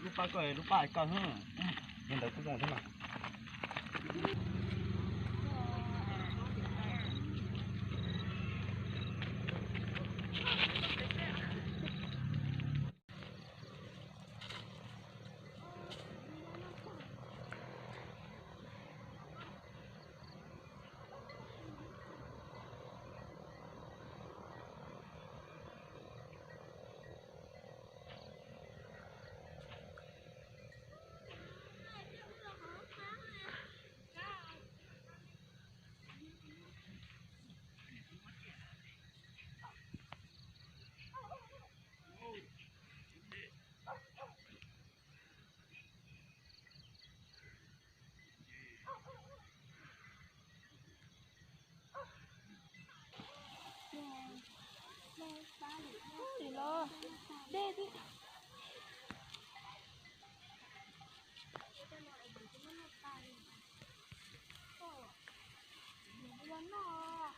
Lub paj koj, lub paj koj. Li ntawd kuj zoo thiab mas. Tim los dej twb ua noj.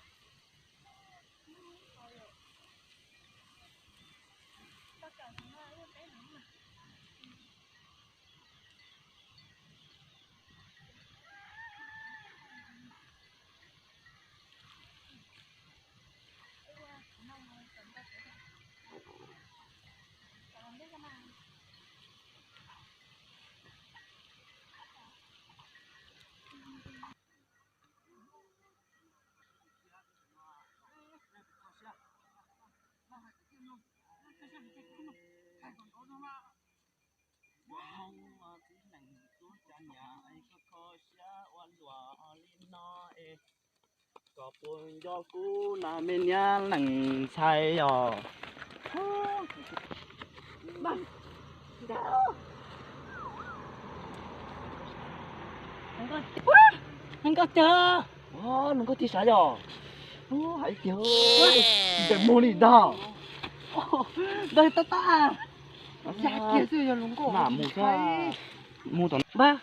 Hmoob tib leeg tub cov niam kho kho siab ua luaj li no es kom puas nco kuv na me niam leej ntxhais os. Hluas nkauj tiag, hluas nkauj tiag sav yog. Hais tiag, ntes muag li ntag. Ntawd tab tab, kiag xwb yog hluas nkauj. Mus tom, hluas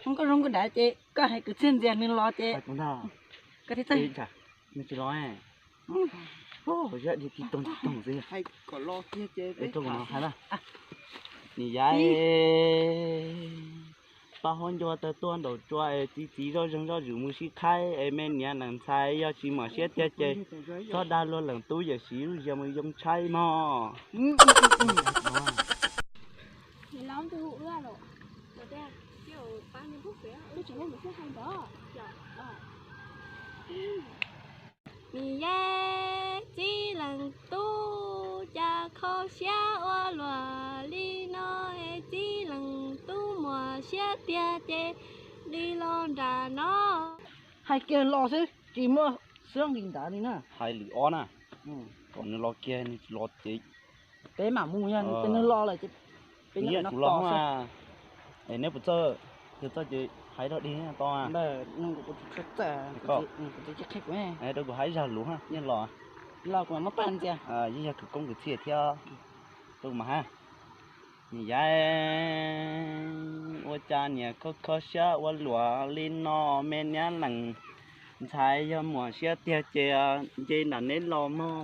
nkauj zoo nkauj dav ces koj hais kwv txhiaj ntxias nws los ces koj thiaj txawj. Nws tsis los. Hais kom los kiag ces rau hais na. Nim yav pab huab ncua tawg tuaj nraum tsua es txiv txiv zoj zeeg zoj zwm mus sib qhaib es me niam leej ntxhais yog tsis muaj siab tiag ces txhob dag luag leej tub yawm siv lub ziag mus yoo tshaib mog. Nim yav txiv leej tub cas kho siab ua luaj li no es txiv leej tub muaj siab tiag ces li los nram no. Hais kiag los xwb tsis muaj xwb nqis nrad li na. Hais lwm ob na, kom nws los kiag, nws tsis los ces peb mam mus, yog nws los lawm ces peb nyiam kuv los xwb. Es neb puas txawj? Yog txawj ces hais rau dig tau. Rau kuv hais zaj lus nyiam los, los kuv mam muab pab ntxias. Yeej yog kwv koob kwv txhiaj thiab, rau kuv mam hais. Nim yav ua cas niam kho kho siab ua luaj li no, me niam leej ntxhais yog muaj siab tiag ces nce nram neb los mog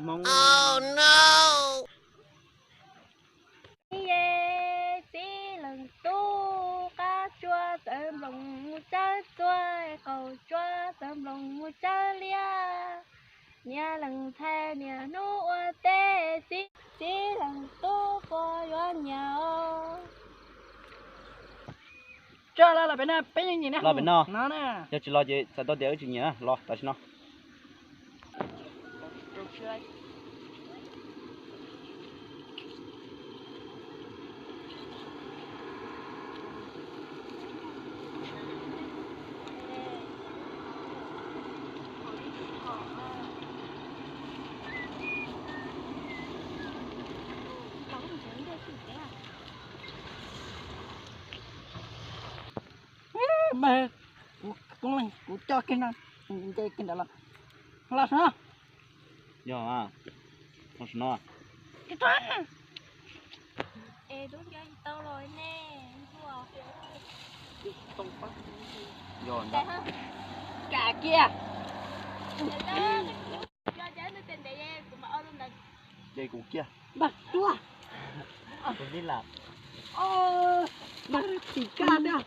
Hmoob. Ye, txiv leej tub qab tsua txawv nploos mus tsawb txua, qaum tsua txawv nploos mus tsawb liab. Niam leej ntxhais niaj hnub ua teb, txiv leej tub puas yuav nyiam os? Tso los pem no, peb yeej nyiam ne. Los pem no. No na. Yog tsis los ces txhais tau tias wb tsis nyiam na, los tam sim no. Mas kuv, kuv coj kiag no, nce kiag ntawd los, los no. Yog, los no. Es tub nco tsis tau los ne. Yog ntag. Kam kiag. Ces kuv kiag. Npag tuaj. Kuv tib lam. Npag tsis kaj thiab.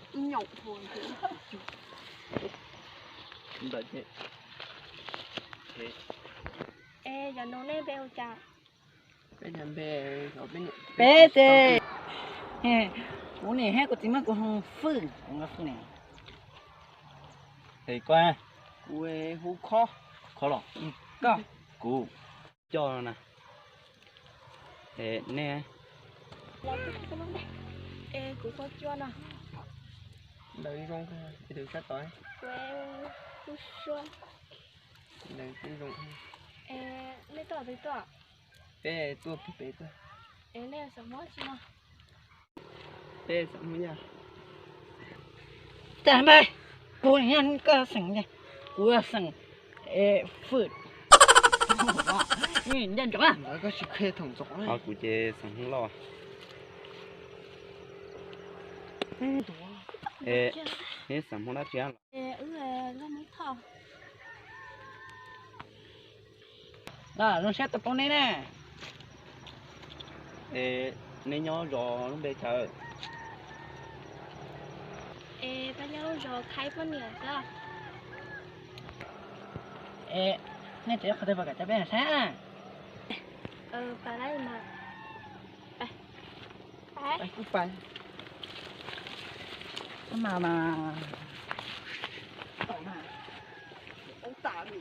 Ntawd ces. Es yog no nej npe hu cas? Peb npe, peb ces, kuv niam thiab kuv txiv muab kuv hu Fwj, kuv Fwj niam. Es koj? Kuv hu Khob. Khob los? Koj? Kuv coj na. Es nej? Es kuv Khob Cuab no. Ntawd zoo, sab tod. Kuv Tub Suab. Ntawd zoo. Es nej tuaj twg tuaj? Peb tuaj pem pem tuaj. Es nej xeem Hmoob tsi no? Peb xeem Hmoob Yaj. Cas npe, kuv yog koj xeem, kuv yog xeem Fwj. Ncaj nraim. Koj tsis qhia thaum ntxov. Kuv ces xeem Hmoob Lauj. Es neb xeem Hmoob dab tsi? Wb Hmoob Thoj. Zoo siab tau paub neb na. Es neb nyob zos lub npe cas? Es peb nyob lub zos Thaib poj niam xwb. Es nej tseem qhov twg puas kam coj peb saib? Pais lawm mas. Pais kuj pais. Mas mas, tau mas, ub tas li.